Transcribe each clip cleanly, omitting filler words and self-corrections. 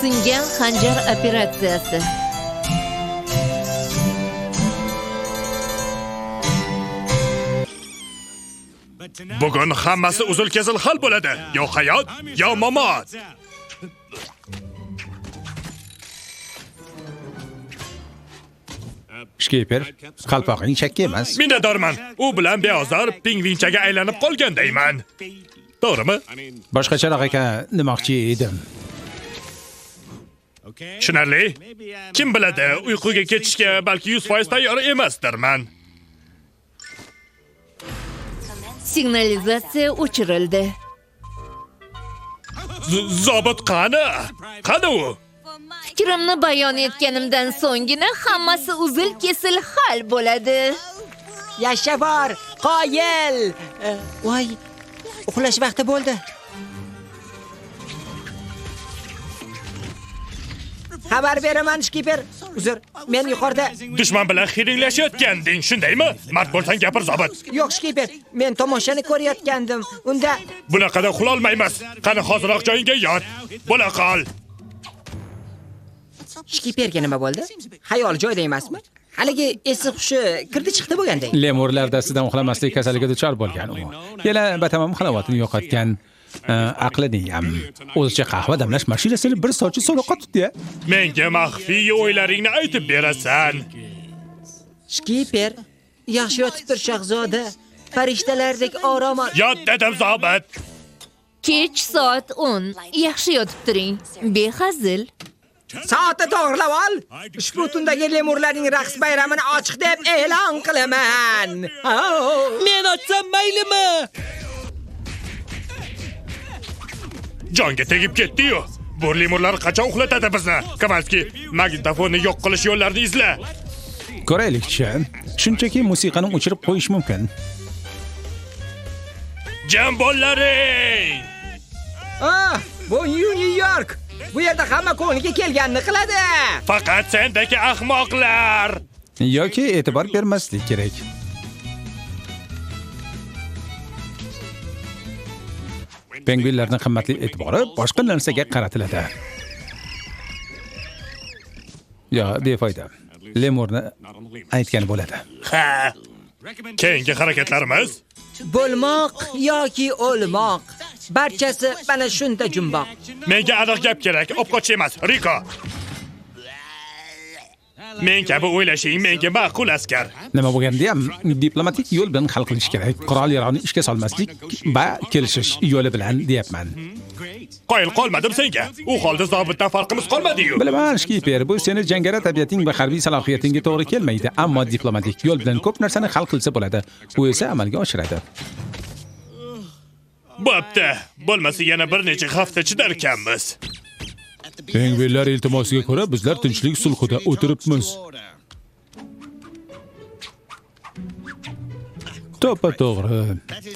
Singan xanjar operatsiyasi. Bugun hammasi uzil-kesil hal bo'ladi. Yo hayot, yo mamot. Shkiper, qalpog'ing chakka emas. Minnatdorman. U bilan beozor pingvinchaga aylanib qolgandayman. To'g'rimi? Boshqacharoq ekan demoqchi edim. Tushunarli. Kim biladi, uyquga ketishga balki 100% tayyor emasdirman. Signalizatsiya o'chirildi. Zobit qani? Qani u? Fikrimni bayon etganimdan so'nggina hammasi uzil-kesil hal bo'ladi. Yasha bor, qoyil. Voy, uxlash vaqti bo'ldi. Xabar beraman, shkiper. Uzr, men yuqorida dushman bilan xiringlashayotganding, shundaymi? Mard bo'lsang gapir, zobit. Yo'q, shkiper, men tomoshani ko'rayotgandim. Unda bunaqada uxlolmaymiz. Qani hoziroq joyingga yot. Bo'la qol. Shkiperga nima bo'ldi? Xayol joyida emasmi? Haligi esi hushi kirdi chiqdi bo'lganday. Lemurlar dastidan uxlamaslik kasaliga duchor bo'lgan u. Yana batamom halovatini yo'qotgan. Aqlining ham o'zicha qahva damlash mashinasini bir soatcha so'roqqa tutdi. Menga maxfiy o'ylaringni aytib berasan. Shkiper, yaxshi yotibdir shahzoda. Farishtalardek orom. Yot dedim, zobit. Kech soat 10. Yaxshi yotib turing. Behazil. Soatni to'g'rilab ol. Ushbu tundagi lemurlarning raqs bayramini ochiq deb e'lon qilaman. Men ochsam maylimi? Jonga tegib ketdi-yu. Bu lemurlar qachon uxlatadi bizni? Kovalski, magnitofonni yo'q qilish yo'llarini izla. Ko'raylikchi. Shunchaki musiqani o'chirib qo'yish mumkin. Jam bo'llaring! Ah, bu New York. Bu yerda hamma ko'ngliga kelganini qiladi. Faqat sendagi ahmoqlar. Yoki e'tibor bermaslik kerak. Pingvinlarning qimmatli e'tibori boshqa narsaga qaratiladi. Yo, befoyda. Lemurni aytgani bo'ladi. Ha. Keyingi harakatlarimiz bo'lmoq yoki o'lmoq. Barchasi mana shunda jumboq. Menga aniq gap kerak, obqoch emas, Riko. Men kabi o'ylashing menga ma'qul, askar. Nima bo'lganda ham diplomatik yo'l bilan hal qilish kerak. Qurol-yarog'ni ishga solmaslik va kelishish yo'li bilan deyapman. Qoyil qolmadim senga. U holda zobitdan farqimiz qolmadi-yu. Bilaman, shkiper, bu seni jangari tabiating va harbiy salohiyatingga to'g'ri kelmaydi, ammo diplomatik yo'l bilan ko'p narsani hal qilsa bo'ladi. U esa amalga oshiradi. Bo'pti. Bo'lmasa yana bir necha hafta chidar ekanmiz. Pingvinlar iltimosiga ko'ra bizlar tinchlik sulhida o'tiribmiz. To'ppa-to'g'ri.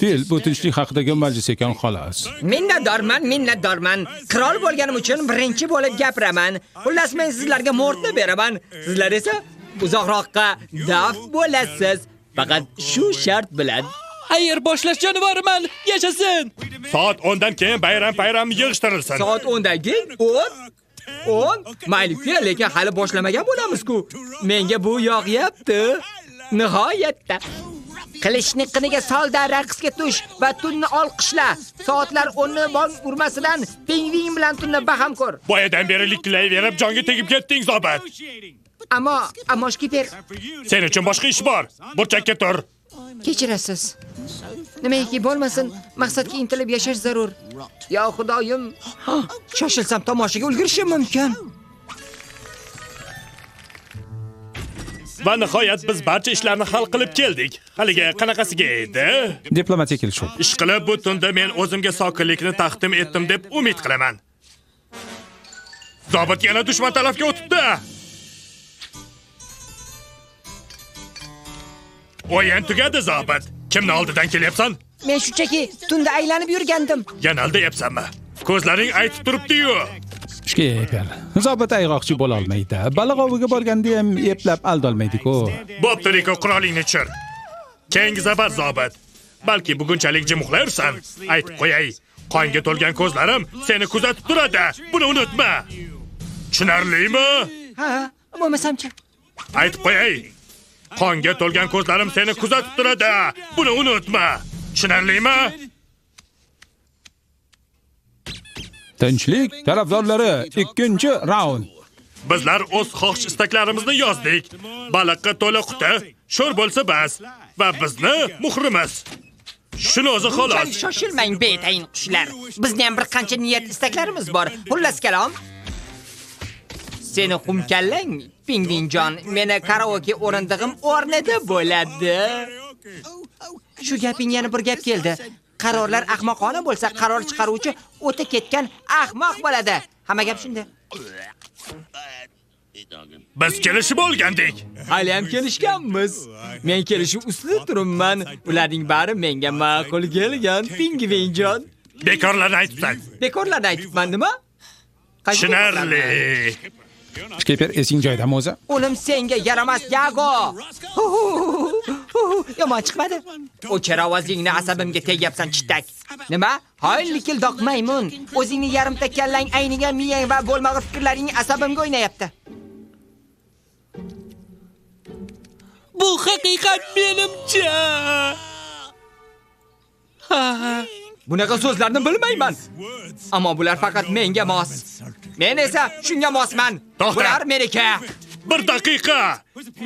Til bu tinchlik haqidagi majlis ekan xolos. Minnatdorman, minnatdorman. Qirol bo'lganim uchun birinchi bo'lib gapiraman. Xullas, men sizlarga mo'rtni beraman. Sizlar esa uzoqroqqa daf bo'lasiz. Faqat shu shart bilan. Xayr, boshlash jonivoriman. Yashasin. Soat 10 dan keyin bayram yig'ishtirilsin. Soat 10 dan keyin 10 10 mayli-ku, lekin hali boshlamagan bo'lamiz-ku. Menga bu yoqyapti. Nihoyatda. Qilichni qiniga solda, raqsga tush va tunni olqishla. Soatlar 10 ni bong urmasidan pingvin bilan tunni baham ko'r. Boyadan beri liklayverib jonga tegib ketding, zobit. Ammo shkiper, sen uchun boshqa ish bor. Burchakka tur. Kechirasiz. Nimaiki bo'lmasin, maqsadga intilib yashash zarur. Yo Xudoyim, shoshilsam tomoshaga ulgurishim mumkin. Va nihoyat biz barcha ishlarni hal qilib keldik. Haligi qanaqasiga edi? Diplomatik kelishuv. Ish qilib bu tunda men o'zimga sokinlikni taqdim etdim deb umid qilaman. Zobit yana dushman tarafga o'tibdi. O'yin tugadi, zobit. Kimni oldidan kelyapsan? Men shunchaki tunda aylanib yurgandim. Yana aldayapsanmi? Ko'zlaring aytib turibdi-yu. Shkiper, zobit ayg'oqchi bo'la olmaydi. Baliq oviga borganda ham eplab aldolmaydi-ku. Bo'pti, Riko, qurolingni tushir. Keyingi safar zobit. Balki bugunchalik jim uxlayursan. Aytib qo'yay. Qonga to'lgan ko'zlarim seni kuzatib turadi. Buni unutma. Tushunarlimi? Ha, bo'lmasamchi. Aytib qo'yay. Qonga to'lgan ko'zlarim seni kuzatib turadi. Buni unutma. Tushunarlimi? Tinchlik tarafdorlari, 2-raund. Bizlar o'z xohish istaklarimizni yozdik. Baliqqa to'la quti, sho'r bo'lsa bas va bizni muhrimiz. Shuni o'zi xolos. Shoshilmang betayin qushlar. Bizni ham bir qancha niyat istaklarimiz bor. Xullas kalom. Seni xumkallang, pingvinjon, meni karaoke o'rindig'im o'rnida bo'ladi. Shu gaping yana bir gap keldi. Qarorlar ahmoqona bo'lsa, qaror chiqaruvchi o'ta ketgan ahmoq bo'ladi. Hamma gap shunda. Biz kelishib olgandik. Hali ham kelishganmiz. Men kelishuv ustida turibman. Ularning bari menga ma'qul kelgan, pingvinjon. Bekorlarni aytibsan. Bekorlarni aytibman nima? Tushunarli. Shkiper, esing joyidami o'zi? O'lim senga yaramas, Yago. Yomon chiqmadi. O'chir ovozingni, asabimga tegyapsan, chittak. Nima? Hoy, likildoq maymun. O'zingni yarimta kallang aynigan miyang va bo'lmag'ur fikrlaring asabimga o'ynayapti. Bu haqiqat menimcha. Ha. Bunaqa so'zlarni bilmayman. Ammo bular faqat menga mos. Men esa shunga mosman. Bular meniki. Bir daqiqa.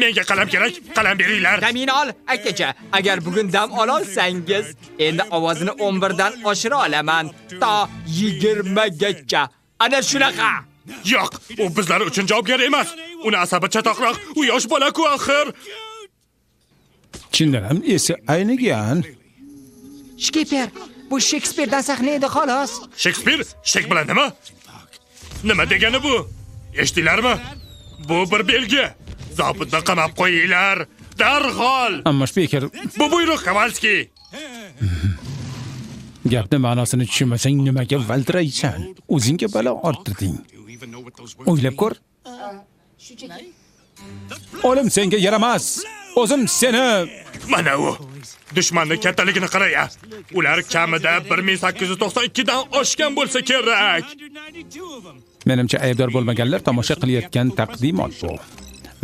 Menga qalam kerak. Qalam beringlar. Damini ol, akacha. Agar bugun dam ola olsangiz, endi ovozini 11 dan oshira olaman to 20 gacha. Ana shunaqa. Yo'q, u bizlar uchun javobgar emas. Uni asabi chatoqroq, u yosh bola-ku axir. Chindan ham esi aynigan. Shkiper, bu Shekspirdan sahna edi xolos. Shekspir? Shek bilan nima? Nima degani bu? Eshitdinglarmi? Bu bir belgi. Zobitni qamab qo'yinglar. Darhol. Ammo Shpiker, bu buyruq Kovalskiy. Gapni ma'nosini tushunmasang nimaga valdiraysan? O'zingga balo orttirding. O'ylab ko'r. O'lim senga yaramas. O'zim seni. Mana u. Dushmanning kattaligini qarang. Ular kamida 1892 dan oshgan bo'lsa kerak. Menimcha aybdor bo'lmaganlar tomosha qilayotgan taqdimot bu.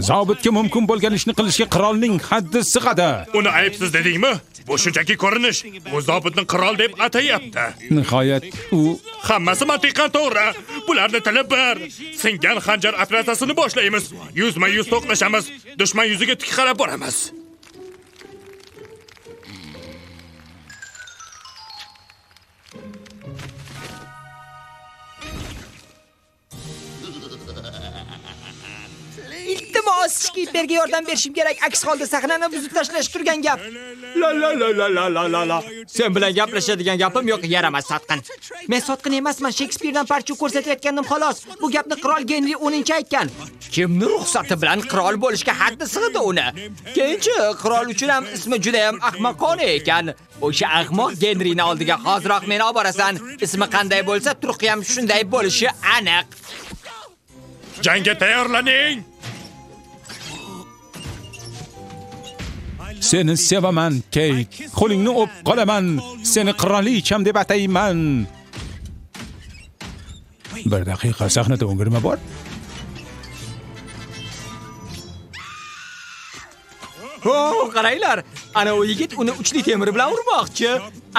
Zobitga mumkin bo'lgan ishni qilishga qirolning haddi sig'adi. Uni aybsiz dedingmi? Bu shunchaki ko'rinish. U zobitni qirol deb atayapti. Nihoyat u hammasi mantiqan to'g'ri. Bularni tili bir. Singan xanjar operatsiyasini boshlaymiz. Yuzma-yuz to'qnashamiz. Dushman yuziga tik qarab boramiz. Iltimos, Shkiperga yordam berishim kerak. Aks holda sahnani buzib tashlash turgan gap. La la la la la la la la. Sen bilan gaplashadigan gapim yo'q, yaramas sotqin. Men sotqin emasman, Shekspirdan parcha ko'rsatayotgandim xolos. Bu gapni qirol Genri 10-aytgan. Kimni ruxsati bilan qirol bo'lishga haddi sig'di uni? Keyinchi qirol uchun ham ismi juda ham ahmoqona ekan. O'sha ahmoq Genrining oldiga hoziroq meni olib borasan. Ismi qanday bo'lsa, turqi ham shunday bo'lishi aniq. Jangga tayyorlaning. Seni sevaman, Keyt. Qo'lingni o'p qolaman. Seni qirolicham deb atayman. Bir daqiqa, sahnada o'ngirma bor. O, qaranglar. Ana u yigit uni uchli temir bilan urmoqchi.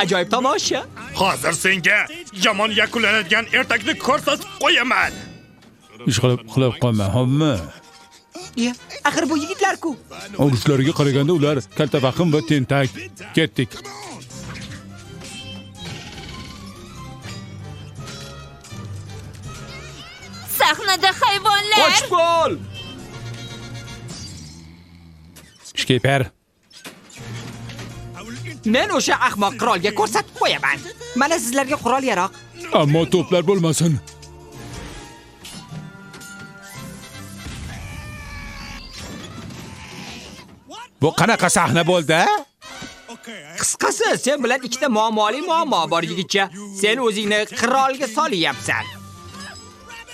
Ajoyib tomosha. Hozir senga yomon yakunlanadigan ertakni ko'rsatib qo'yaman. Ishqilib qilib qolma, xo'pmi? Axir bu yigitlar-ku. Urushlariga qaraganda ular kaltafahm va tentak. Ketdik. Sahnada hayvonlar. Qochib qol. Shkiper. Men o'sha ahmoq qirolga ko'rsatib qo'yaman. Mana sizlarga qurol yaroq. Ammo to'plar bo'lmasin. Bu qanaqa sahna bo'ldi? Qisqasi, sen bilan ikkita muammoli muammo bor yigitcha. Sen o'zingni qirolga solyapsan.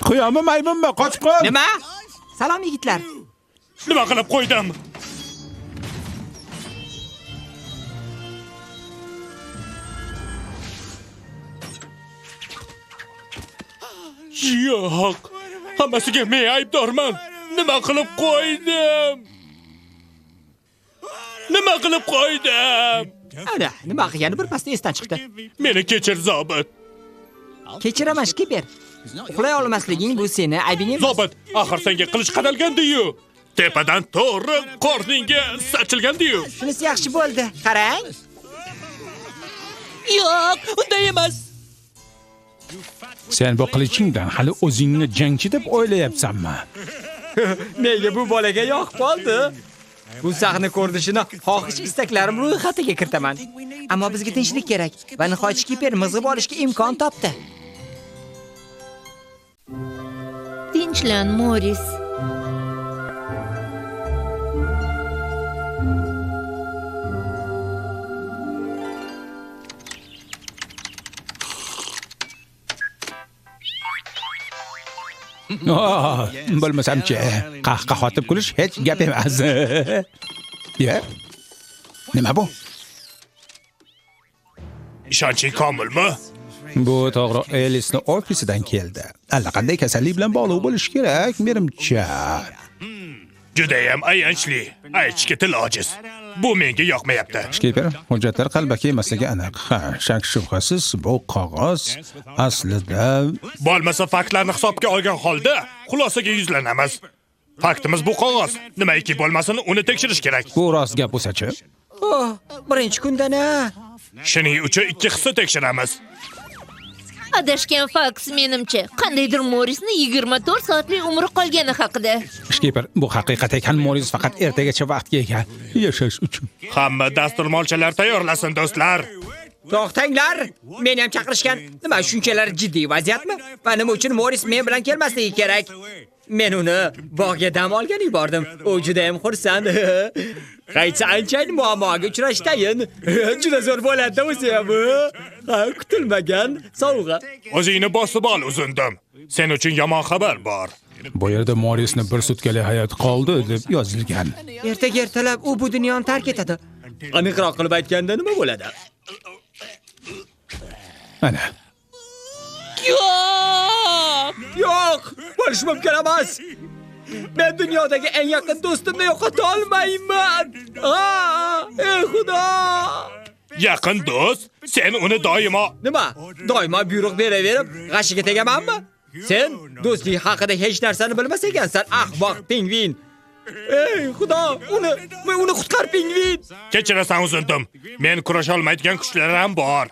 Quyonmi, maymunmi? Qochib qol. Nima? Salom yigitlar. Nima qilib qo'ydim? Yo'q. Hammasiga men aybdorman. Nima qilib qo'ydim? Nima qilib qo'ydim? Ana, nima qilgani bir pasda esdan chiqdi. Meni kechir, zobit. Kechiraman, Shkiper. Uxlay olmasliging bu seni aybing emas. Zobit, axir senga qilich qadalgandi-yu. Tepadan to'g'ri qorningga sachilgandi-yu. Shunisi yaxshi bo'ldi. Qarang. Yo'q, unday emas. Sen bu qilichingdan hali o'zingni jangchi deb o'ylayapsanmi? Menga bu bolaga yoqib qoldi. Bu sahna ko'rinishini xohish istaklarim ro'yxatiga kiritaman. Ammo bizga tinchlik kerak va nihoyat Shkiper mizg'ib olishga imkon topdi. Tinchlan, Morris. Bilmasamchi, qahqaha otib kulish hech gap emas. Ya? Nima bu? Ishonching komilmi? Bu to'g'ri Elisning ofisidan keldi. Allaqanday kasallik bilan bog'liq bo'lishi kerak, menimcha. Judayam ayanchli. Aytishga til ojiz. Bu menga yoqmayapti. Shkiper, hujjatlar qalbaki emasligi aniq. Ha, shak shubhasiz bu qog'oz aslida bo'lmasa faktlarni hisobga olgan holda xulosaga yuzlanamiz. Faktimiz bu qog'oz. Nimaiki bo'lmasin, uni tekshirish kerak. Bu rost gap bo'lsa-chi? Oh, birinchi kundan a. Shuning uchun ikki hissa tekshiramiz. Adashgan faks menimcha, qandaydir Morrisni 24 soatlik umri qolgani haqida. Shkiper, bu haqiqat ekan, Morris faqat ertagacha vaqtga ega yashash uchun. Hamma dasturxonchalar tayyorlasin, do'stlar. To'xtanglar, meni ham chaqirishgan. Nima shunchalar jiddiy vaziyatmi? Va nima uchun Morris men bilan kelmasligi kerak? Men uni bog'ga dam olgani yubordim. U juda ham xursand. Qaytsa anchayin muammoga uchrashdayin. Juda zo'r bo'ladi o'zi ham. Ha, kutilmagan sovg'a. O'zingni bosib ol, uzundim. Sen uchun yomon xabar bor. Bu yerda Morrisni bir sutkali hayot qoldi deb yozilgan. Ertaga ertalab u bu dunyoni tark etadi. Aniqroq qilib aytganda nima bo'ladi? Ana. Yo'q! Yo'q, bo'lishi mumkin emas. Men dunyodagi eng yaqin do'stimni yo'qota olmayman. Ey Xudo! Yaqin do'st? Sen uni doimo nima? Doimo buyruq beraverib, g'ashiga tegamanmi? Sen do'stlik haqida hech narsani bilmas ekansan, ahmoq pingvin. Ey Xudo, uni qutqar pingvin. Kechirasan uzundim. Men kurasha olmaydigan kuchlar ham bor.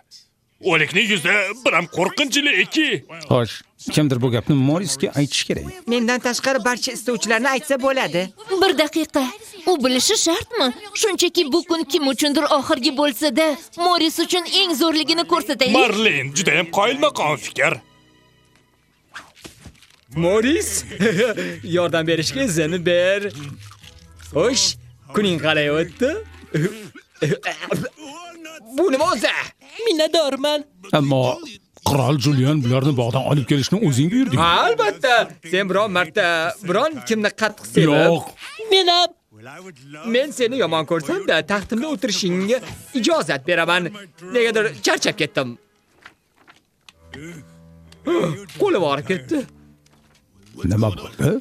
O'likning yuzi biram qo'rqinchli eki. Xo'sh, kimdir bu gapni Morrisga aytish kerak. Mendan tashqari barcha istovchilarni aytsa bo'ladi. Bir daqiqa. U bilishi shartmi? Shunchaki bu kun kim uchundir oxirgi bo'lsa-da, Morris uchun eng zo'rligini ko'rsataylik. Marlin, juda ham qoyilmaqom fikr. Morris, yordam berishga izn ber. Xo'sh, kuning qalay o'tdi? Bu nima o'zi? Minnatdorman. Ammo qirol Julian bularni bog'dan olib kelishni o'zing buyurding. Ha, albatta. Sen biron marta biron kimni qattiq sevib. Yo'q. Men ham. Men seni yomon ko'rsam-da, taxtimda o'tirishingga ijozat beraman. Negadir charchab ketdim. Qo'lim og'rib ketdi. Nima bo'ldi?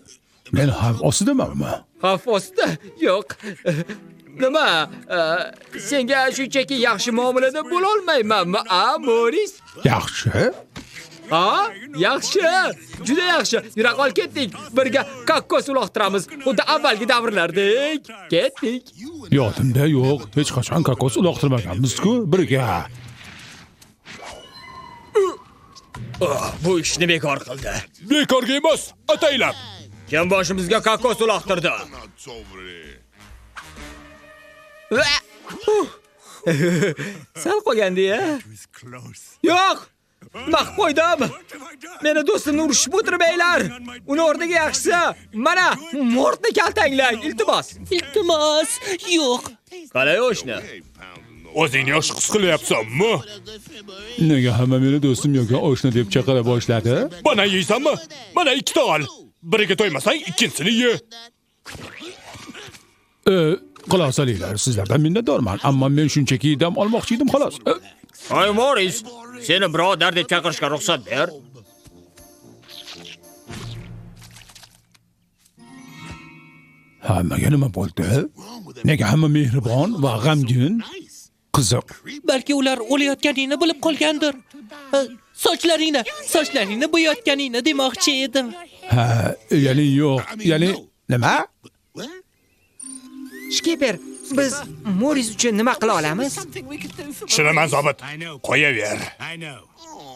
Men xavf ostidamanmi? Xavf ostida? Yo'q. Nima? Senga shunchaki yaxshi muomalada bo'la olmaymanmi, a, Morris? Yaxshi. Ha, yaxshi. Juda yaxshi. Yura qol ketdik. Birga kokos uloqtiramiz. Xuddi avvalgi davrlardek. Ketdik. Yodimda yo'q. Hech qachon kokos uloqtirmaganmiz-ku birga. Bu ishni bekor qildi. Bekorga emas, ataylab. Kim boshimizga kokos uloqtirdi? Sal qo'ygandi-ya. Yo'q! Nima qilib qo'ydim? Meni do'stimni urishib o'tirmanglar. Uni o'rniga yaxshisi mana mortni kaltanglang, iltimos. Iltimos, yo'q. Qalay o'shni? O'zingni yaxshi his qilyapsanmi? Nega hamma meni do'stim yoki oshna deb chaqira boshladi? Bana yeysanmi? Mana ikkita ol. Biriga to'ymasang, ikkinchisini ye. Xulosaliklar, sizlardan minnatdorman, ammo men shunchaki dam olmoqchi edim, xolos. Ay Morris, seni birodar deb chaqirishga ruxsat ber. Hammaga nima bo'ldi? Nega hamma mehribon va g'amgin? Qiziq. Balki ular o'layotganingni bilib qolgandir. Sochlaringni bo'yayotganingni demoqchi edim. Ha, ya'ni yo'q. Ya'ni nima? Shkiper, biz Morris uchun nima qila olamiz? Tushunaman, zobit. Qo'yaver.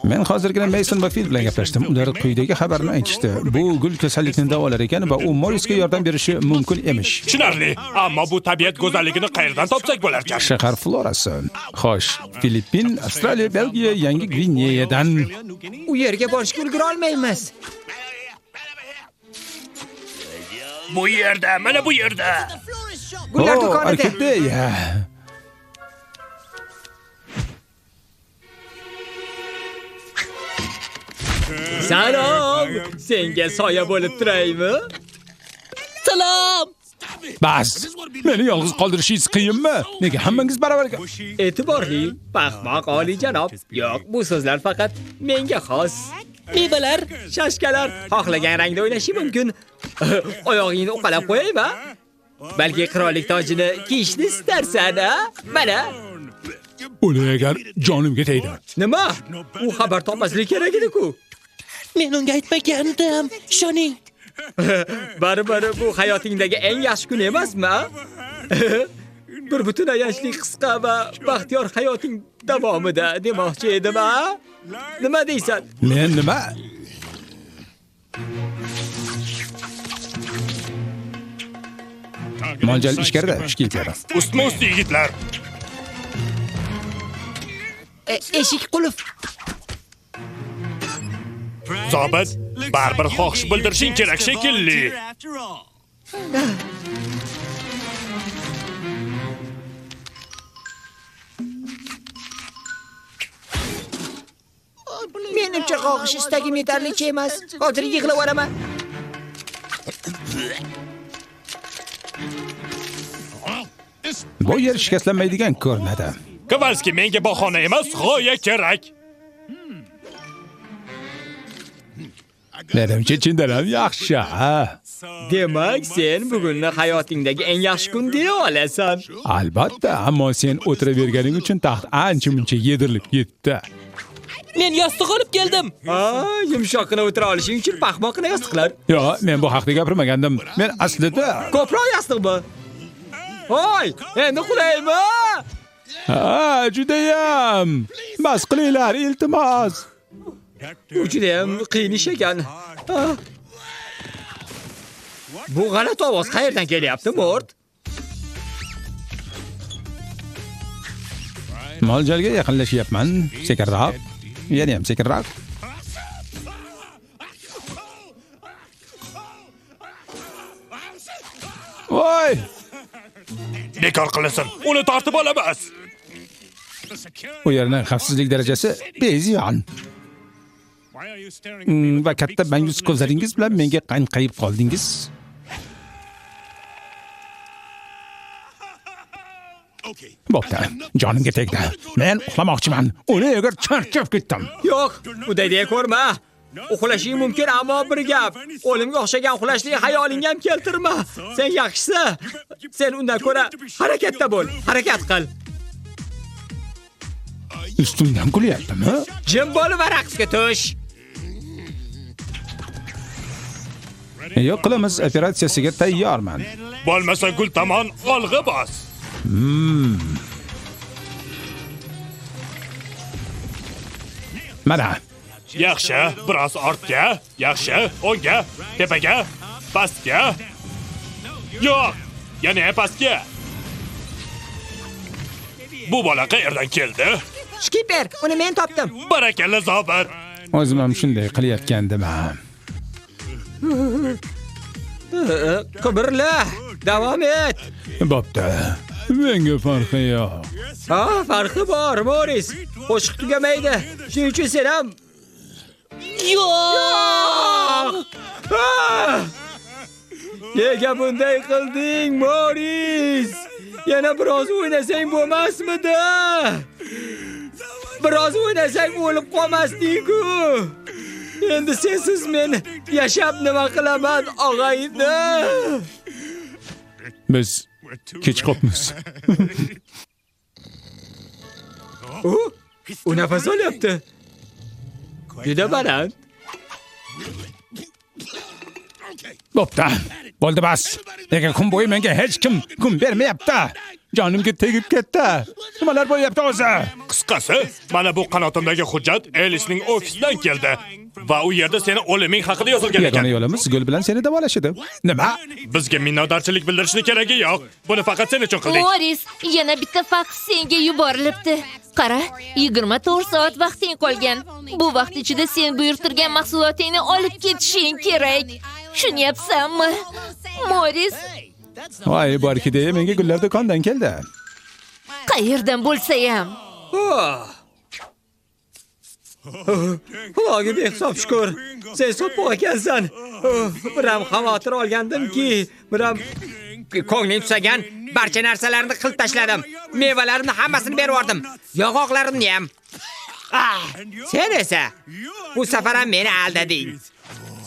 Men hozirgina Mason va Phil bilan gaplashdim. Ular quyidagi xabarni aytishdi. Bu gul kasallikni davolar ekan va u Morrisga yordam berishi mumkin emish. Tushunarli, ammo bu tabiat go'zalligini qayerdan topsak bo'larkan? Shahar florasi. Xo'sh, Filippin, Avstraliya, Belgiya, Yangi Gvineyadan. U yerga borishga ulgura olmaymiz. Bu yerda, mana bu yerda. Gullar do'konida. Orkideya. Salom! Senga soya bo'lib turaymi? Salom! Bas! Meni yolg'iz qoldirishingiz qiyinmi? Nega hammangiz barobar? E'tiborli, paxmoq oliyjanob. Yo'q, bu so'zlar faqat menga xos. Mevalar, shashkalar, xohlagan rangda o'ynashing mumkin. Oyog'ingni uqalab qo'yaymi? Balki qirollik tojini kiyishni istarsan, a? Mana. Uni agar jonimga tegdi. Nima? U xabar topmasligi kerak edi-ku. Men unga aytmagandim. Ishoning. Baribir bu hayotingdagi eng yaxshi kun emasmi? Bir butun ayanchli qisqa va baxtiyor hayoting davomida demoqchi edim, a? Nima deysan? Men nima? Mo'ljal ichkarida, shkiper. Ustma-ust yigitlar. Eshik qulf. Zobit, baribir xohish bildirishing kerak shekilli. Menimcha xohish istagim yetarlicha emas. Hozir yig'lab yuboraman. Bu yer shikastlanmaydigan ko'rinadi. Kovalski, menga bahona emas, g'oya kerak. Menimcha chindan ham yaxshi, ha. Demak, sen bugunni hayotingdagi eng yaxshi kun deya olasan. Albatta, ammo sen o'tiraverganing uchun taxt ancha-muncha yedirilib ketdi. Men yostiq olib keldim. Ha, yumshoqqina o'tira olishing uchun paxmoqqina yostiqlar. Yo'q, men bu haqda gapirmagandim. Men aslida ko'proq yostiqmi? Voy, endi qulaymi? Ha, judayam. Bas qilinglar, iltimos. Bu judayam qiyin ish ekan. Bu g'alati ovoz qayerdan kelyapti, Mort? Mo'ljalga yaqinlashyapman. Sekinroq, yana ham sekinroq. Voy! Bekor qilinsin. Uni tortib olamiz. U yerning xavfsizlik darajasi beziyon. Va katta mangus ko'zlaringiz bilan menga qanqayib qoldingiz. Bo'pti, jonimga tegdi. Men uxlamoqchiman. Uni agar charchab ketdim. Yo'q, unday deya ko'rma. Uxlashing mumkin, ammo bir gap. O'limga o'xshagan uxlashni xayolingga ham keltirma. Sen yaxshisi. Sen undan ko'ra harakatda bo'l. Harakat qil. Ustimdan kulyaptimi? Jim bo'l va raqsga tush. Yo'q qilamiz operatsiyasiga tayyorman. Bo'lmasa gul tomon olg'a bos. Mana. Yaxshi, biroz ortga, yaxshi, o'ngga, tepaga, pastga. Yo'q, yana pastga. Bu bola qayerdan keldi? Shkiper, uni men topdim. Barakalla, zobit. O'zim ham shunday qilayotgandim. Qimirla, davom et. Bo'pti. Menga farqi yo'q. Ha, farqi bor, Morris. Qo'shiq tugamaydi. Shuning uchun sen ham Yo'q! Nega bunday qilding, Morris? Yana biroz o'ynasang bo'lmasmidi? Biroz o'ynasang o'lib qolmasding-ku. Endi sensiz men yashab nima qilaman, og'ayni? Biz kech qolibmiz. U nafas olyapti. Juda baland. Bo'pti. Bo'ldi bas. Lekin kun bo'yi menga hech kim kun bermayapti. Jonimga tegib ketdi. Nimalar bo'lyapti o'zi? Qisqasi, mana bu qanotimdagi hujjat Elisning ofisidan keldi va u yerda seni o'liming haqida yozilgan Yagona ekan. yo'limiz gul bilan seni davolash edi. Nima? Bizga minnatdorchilik bildirishni keragi yo'q. Buni faqat sen uchun qildik. Moris, yana bitta faks senga yuborilibdi. Qara, 24 soat vaqting qolgan. Bu vaqt ichida sen buyurtirgan mahsulotingni olib ketishing kerak. Tushunyapsanmi? Moris, Voy, borki deya menga gullar do'kondan keldi. Qayerdan bo'lsa ham. Xudoga behisob shukur. Sen soppa ekansan. Biram xavotir olgandimki, biram ko'nglim tusagan barcha narsalarni qilib tashladim. Mevalarimni hammasini berib yubordim. Yong'oqlarimni ham. Sen esa bu safar ham meni aldading.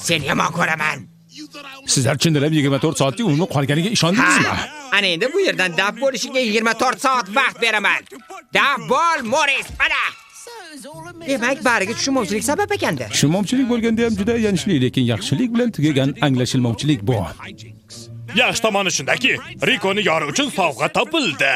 Seni yomon ko'raman. Sizlar chindan 24 soatlik umri qolganiga ishondingizmi? Ana endi bu yerdan daf bo'lishiga 24 soat vaqt beraman. Daf bo'l, Morris, mana. Demak, bariga tushunmovchilik sabab ekanda. Tushunmovchilik bo'lganda ham juda ayanchli, lekin yaxshilik bilan tugagan anglashilmovchilik bu. Yaxshi tomoni shundaki, Rikoni yori uchun sovg'a topildi.